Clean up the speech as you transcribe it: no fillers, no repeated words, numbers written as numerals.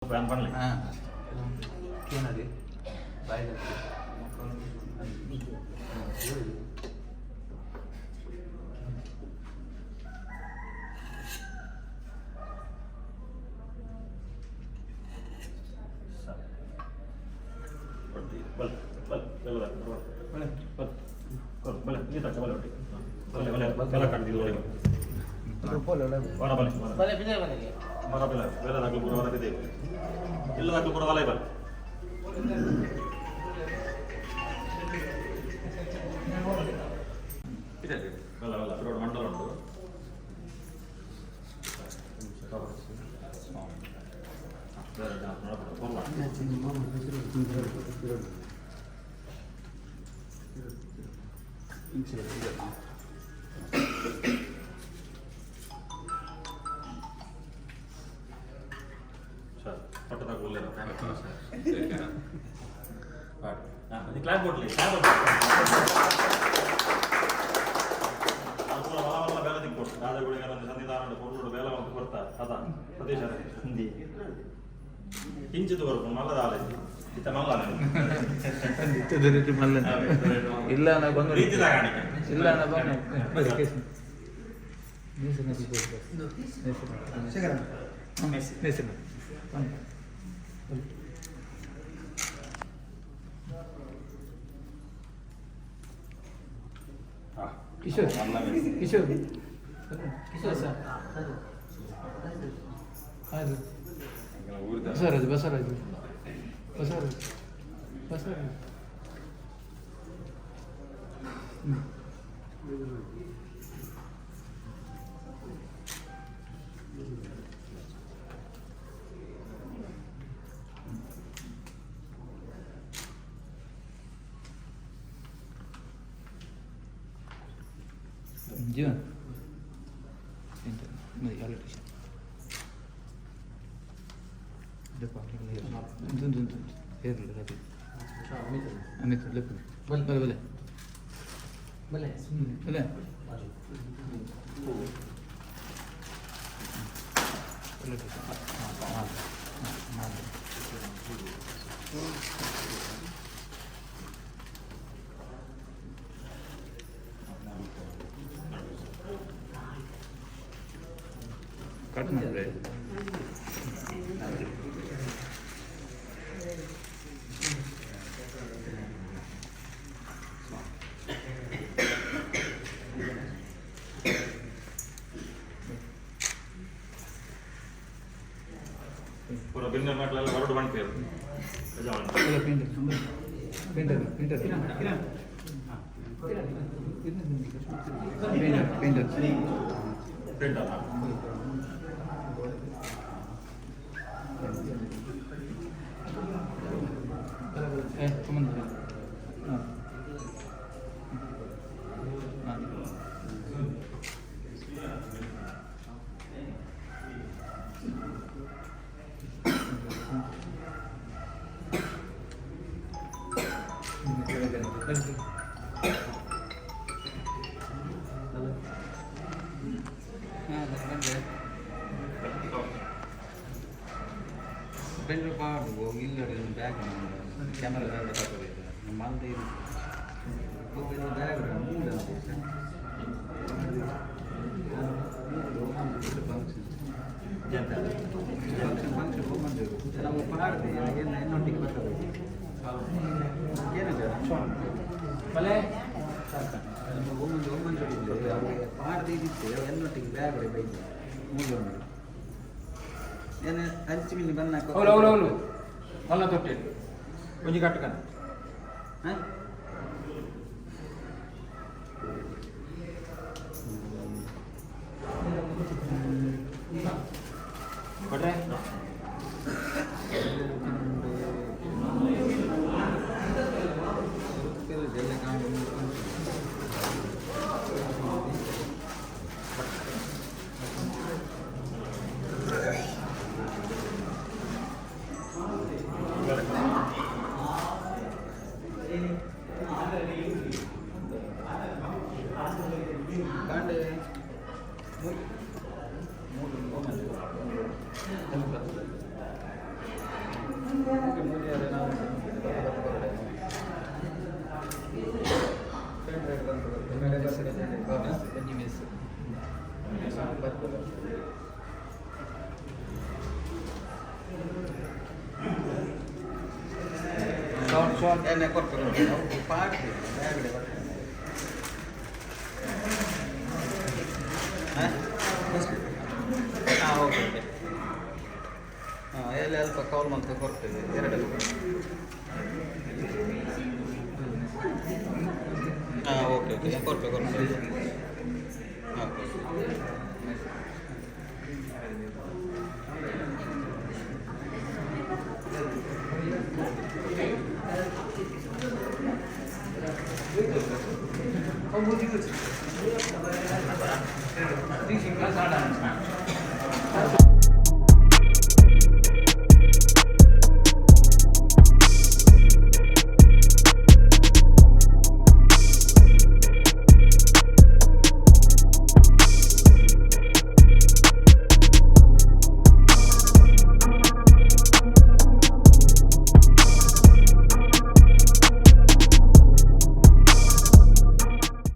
ಪನ್ಲೆ. ಹಾಂ, ಏನದು ಬಾಯ್ದ. ಬಲ್ ಬಲ್ ಬಲ್ ಬಲ್ ಬಲ್ ಬಲ್ ನೀ ತಕ್ಕ ಬಲ್ ಒಟ್ಟಿ ಬಲ್ಲೆ ಬಲ್ಲೆ ಬಲ ಕಾಣ್ತಿಲ್ಲ ಒಳಗೆ. ವರ ಬಲೆ ವರ. ಬಲೆ ಬಿದೆ ಬಲೆಗೆ. ವರ ಬಲೆ ಬೇರೆ ದಾಖಲು ಪೂರ ವರ ಬಿದೆ ಇಲ್ಲ ದಾಖಲು ಪೂರ ವಲ ಬಲ್ ಇದೆ ಬಲ್ಲ ಬಲ್ಲ ರೋಡ್ ಮಂಡಲ ಉಂಟು. ಬೇರೆ ನೋಡ್ಬೋದು. ಸರ್ ಪಟ್ಟದಾಗ ಉಲ್ಲೇನ ಕ್ಲಾಪ್ ಕೊಡ್ಲಿ, ಕ್ಲಾಪ್ ಪೂರ ಹೊಲ ಹೊಲ ಬೇಲೆ ದಿಕ್ಕೊಡು ರಾಜಗುಳಿಗೆ ಒಂದು ಸನ್ನಿಧಾನ ಕೊಡ್ಲು ಬೇಲೆ ಒಂದು ಕೊಡ್ತಾ ಸದಾ ಪ್ರದೇಶ ಕಿಂಚಿತ್ ಬರುತ್ತೆ ಮಲ್ಲದ ಆಲೆ ಇತ್ತ ಮಲ್ಲ. ಮಲ್ಲ ಇಲ್ಲ ನಾ ಬಂದು. ಪ್ರೀತಿ ಕಾಣಿಕೆ. ಇಲ್ಲ ನಾ ಬಂದು. ಕಿಶೋರ್, ಕಿಶೋರ್, ಕಿಶೋರ್ ಸರ್. ಅದು ಬಸವರಾಜ್, ಬಸವರಾಜ್, ಬಸವರಾಜ್, ಬಸವರಾಜ್. ಜೀವನ್ ಎಂತ ಅಮಿತ್ ಬಲೆ ಬಲೆ ಬಲೆ. ಬಲೆ. ಬಲೆ. ಕಟ್ ಮಾಡಿದ್ರೆ. ಪೂರ ಬಿಂದ ಮಕ್ಕಳೆಲ್ಲ ಹೊರಡು ಬಂಟೇರು. Painter, painter, painter, painter, painter. Print ಅಲ್ಲ. ಏ ಸುಮ್ಮನೆ. ಹಾಂ ಹಾಂ. ಬೆಂಗಳೂರು ಪಾಡು ಇಲ್ಲ. ಬ್ಯಾಗ್, ಕ್ಯಾಮರಾ ಮಲ್ದ ಬ್ಯಾಗ್ ಮೂಡ ಫಂಕ್ಷನ್ ಫಂಕ್ಷನ್ ಫಂಕ್ಷನ್ ಹೋಗ್ಬಂದು ನಾವು ಪಾಡ್ದೆ ಎಲ್ಲ ಎನ್ನೊಟ್ಟಿಗೆ ಬರ್ತದೆ ಏನು. ಬಲೆ. ಒಮ್ಮೊಂದು ಒಮ್ಮೊಂದು ಪಾಡ್ದೆ ಇದ್ದಿತ್ತು ಎನ್ನೊಟ್ಟಿಗೆ ಬ್ಯಾಗ್ ಬೈದು ಮೂರು ಏನು ಹಂಚಿ ಮಿನಿ ಬನ್ನ. ಹೌದು ಹೌದು ಹೌದು, ಮಲ್ಲ ತೊಟ್ಟೆ ಒಂಜಿ ಕಟ್ಟಕನ. ಹಾಂ. ಕೊಟ್ರೆ. ಎಣ್ಣೆ ಕೊರ್ಪೆ ಪಾಡ್ದೆ ಬ್ಯಾಗ್ಡೆ ಬರ್ತದೆ. ಹಾಂ ಹಾಂ, ಓಕೆ ಓಕೆ. ಹಾಂ, ಎಲ್ಲಿ ಅಲ್ಪ ಕಾಲ್ ಮಂತ್ ಕೊಡ್ತೇವೆ ಎರಡು. ಹಾಂ, ಓಕೆ ಓಕೆ, ಕೊರ್ಪೆ ಕೊರ್ಪೆ. ಓಕೆ.